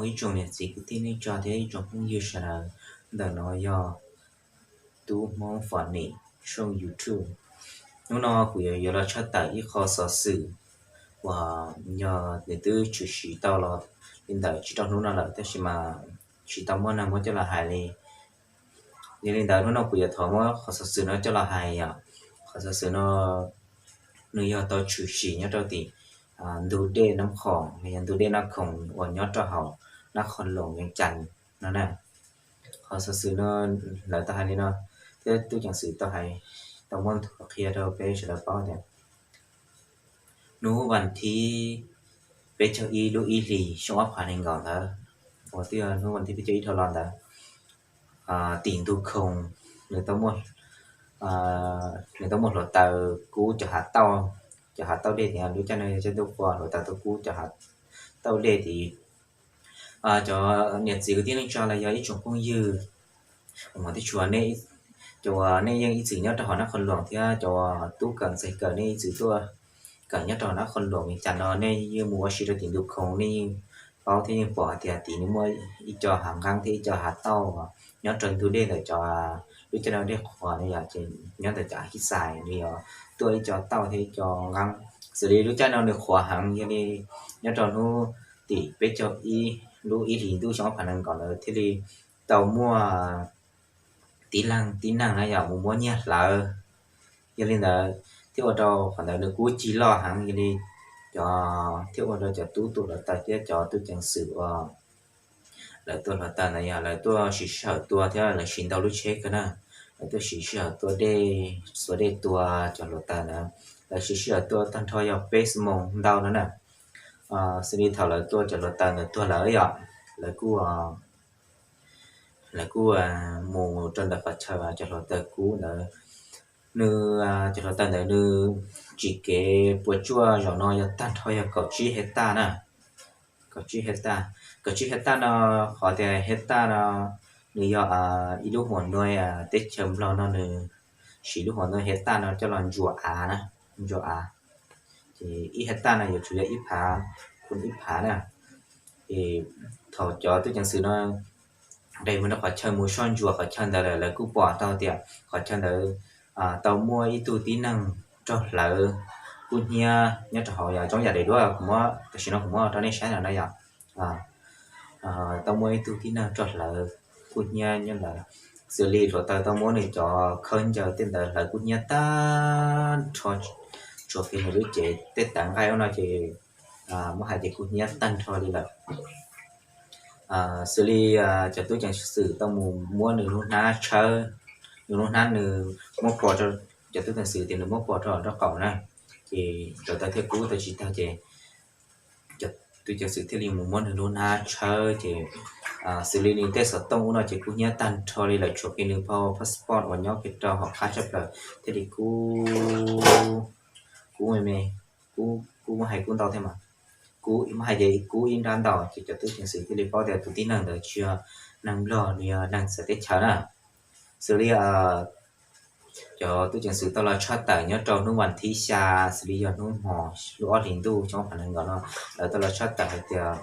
Ib tsoom niam txiv kwv tij neej tsa thiab ib tsoom phooj ywg sawv daws, ntawm no yog Tub Hmoob Fo Nim tshooj YouTube. Hnub no kuv yuav los tshaj tawm ib qho xov xwm uas yog nws twb tshwm sim tau los li ntawm tsib rau hnub no lawm, tab sis mas tsis tau muaj neeg muab coj los hais li. Yog li ntawd hnub no kuv yuav thov muab qhov xov xwm no coj los hais yom. Qhov xov xwm no nws yog tau tshwm sim nyob rau tim ntug dej Nab Khoom los yog ntug dej Nab Khoom uas nyob rau hauv Nab Khoos Luam Vees Cas no na. Qhov xov xwm no lawv tau hais li no, thiab tub ceev xwm tau hais, tau muab qhia rau peb sawv daws paub tias hnub vas thib peb caug ib lub ib hlis xyoo ob phav nees nkaum ntawd, uas twb yog hnub vas thib peb caug ib dhau los ntawd, tim ntug Khoos nws tau muaj, nws tau muaj hluav taws kub cov hav tauj, cov hav tauj dej tias lub caij no yog caij ntuj qhua, hluav taws tau kub cov hav tauj dej tid. Cov niam txiv kwv tij neej tsa los yog ib tsoom phooj ywg, cov uas nej yeej ib txwm nyob rau hauv Nab Khoos Luam thiab cov uas tub kawm ntxhais kawm nej ib txwm tuaj kawm nyob rau hauv Nab Khoos Luam Vees Cas no, nej yeej mus ua si rau tim ntug Khoos, nej yeej paub thiab yeej pom hais tias tim nws muaj ib co hav nqeeb thiab ib co hav tauj nyob rau ntug dej ntawm cov, lub caij no dej qhuav no yom, ces nyob ntawm cov hib xais nws yog tuaj ib co tauj thiab ib co nqeeb. Xws li lub caij no nws qhuav heev, yog li nyob rau hnub tim peb caug ib lub ib hlis ntuj xyoo ob phav nees nkaum ntawd thiaj li tau muaj tib leeg tib neeg na yom mus muab nyiaj hlawv. Yog li ntawd thiaj ua rau qhov ntawd nws kub cig loj heev, yog li cov, thiaj ua rau cov tub tuaj hluav taws thiab cov tub ceev xwm uas lawv tuaj hluav taws ntawd yog lawv tuaj siv sij hawm tua thiab lawv siv ntau lub tsheb kawg na. Lawv tuaj siv sij hawm tua dej, xuas dej tua cov hluav taws ntawd, lawv siv sij hawm tua tag nrho yog peb xuab moos ntau no na. Xws li thaum lawv tua cov hluav taws ntawd tuag lawm yom, lawv kuj, lawv kuj mus rau ntawm qhov chaw cov hluav taws kub ntawd. Nws, cov hluav taws ntawd nws tsim kev puas tsuaj zaum no yog tag nrho yog kaum tsib hej taj na. Kaum tsib hej taj, kaum tsib hej taj no, qhov tias hej taj no nws yog ib lub huam nua teb chaws Nplog no nws siv lub huam nua hej taj no coj los ntsuas av na, ntsuas av. Ces ib hej taj no yuav tsum yog ib phav, khuj ib phav na. Ces thaum cov tub ceev xwm no nqis mus rau qhov chaw mus soj ntsuas qhov chaw ntawd lawm, lawv kuj pom tau tias qhov chaw ntawd tau muaj ib tug tib neeg raug hlawv kub hnyiab nyob rau hauv yog tsoob yam daim duab kuv muab, tam sim no kuv muab rau nej saib no na yom. Tau muaj ib tug tib neeg raug hlawv kub hnyiab nyob ntawd, xws li hluav taws tau muab nws cov khawb ncaws tej ntawd hlawv kub hnyiab tag nrho, tshuav kiag nws lub cev tej tav nqaij ub no ces muab hais tias kub hnyiab tag nrho li lawm. Xws li cov tub ceev xwm tau mus muab nws lub hnab tshawb, nws lub hnab nws muab pov rau, cov tub ceev xwm tias nws muab pov rau nraub qaum na, ces hluav taws thiaj kub tau tsis tag ces cov tub ceev xwm thiaj li mus muab nws lub hnab tshawb ces xws li nws tej xov tooj ub no ces kub hnyiab tag nrho li lawm, tshuav kiag nws phau passport uas nyob kiag rau hauv qab tshaj plaws thiaj li kub, kub me me, kub, kub muab hais kub ntau thiab mas, kub muab hais ces kub ib nrab ntau ces cov tub ceev xwm thiaj li paub tias tus tib neeg ntawd tsis yog neeg Nplog, nws yog neeg txawv teb chaws na. Xws li cov tub ceev xwm tau los tshaj tawm nyob rau hnub vas thib xya, xws li yog hnub hmo lub ob hlis ntuj xyoo ob phav nees nkaum no, lawv tau los tshaj tawm hais tias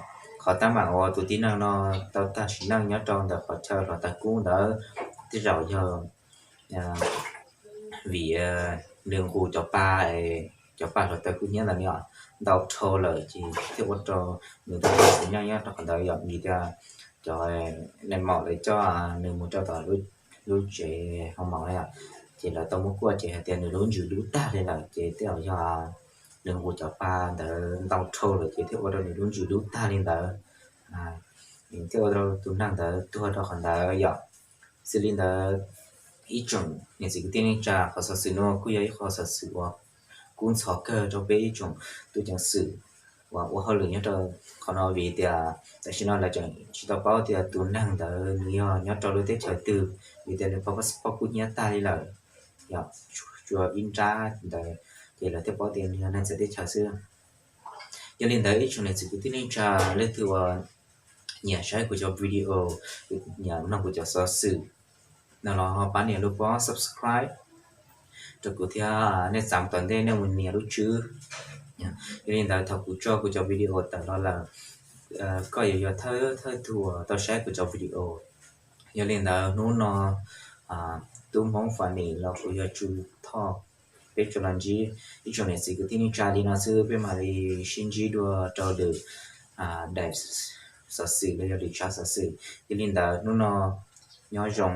qhov teeb meem uas tus tib neeg no tau tag sim neej nyob rau ntawm qhov chaw hluav taws kub ntawd tej zaum yog vim nws nqus cov pa, cov pa hluav taws kub hnyiab ntawd ntau dhau lawm ces thiaj ua rau nws tau tag sim neej nyob rau qhov ntawd yom, vim tias cov neeg maum lawv coj nws mus rau tom lub tsev hoo maum na yom, ces lawv tau muab kuaj ces hais tias nws lub ntsws dub tag li lawm ces tej zaum yog nws nqus cov pa ntawd ntau dhau lawm ces thiaj ua rau nws lub ntsws dub tag li ntawd, thiaj ua rau tus neeg ntawd tuag rau qhov ntawd yom. Xws li ntawd ib tsoom niam txiv kwv tij neej tsa, qhov xov xwm no kuj yog ib qho xov xwm uas kub ntxhov kawg rau peb ib tsoom tub ceev xwm uas ua hauj lwm nyob rau qhov no vim tias tam sim no lawv tseem tsis tau paub tias tus neeg ntawd nws yog nyob rau lub teb chaws twg vim tias nws phau passport kub hnyiab tag li lawm, yog tsuas ib nrab ntawd ces lawv thiaj paub tias nws yog neeg txawv teb chaws xwb. Yog li ntawd ib tsoom niam txiv kwv tij neej tsa, leej twg uas nyiam saib kuv cov video, nyiam mloog kuv cov xov xwm no los ho pab nias lub pob subscribe rau kuv thiab, nej txav tom ntej nej mus nias lub tswb. Yog li ntawd thaum kuv tso kuv cov video tawm los lawm, koj yuav yog thawj thawj tug uas tau saib kuv cov video. Yog li ntawd hnub no tub Hmoob Funny los kuv yog Tsu Thoj, peb tsuas los ntsib ib tsoom niam txiv kwv tij neej tsa li no xwb, peb mam li sib ntsib dua rau lwm daim xov xwm los yog lwm tsab xov xwm. Yog li ntawd hnub no nyob zoo.